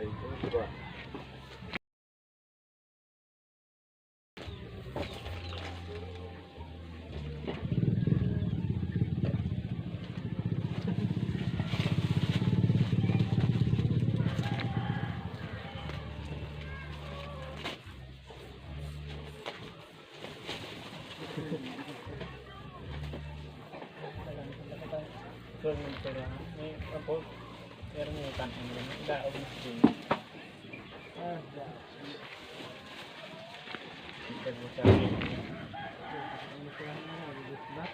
Ito ba? May ako, meron yung tanong mo. Daog na din. Ah, daog. Ito sa akin. Ano sila nga, ba?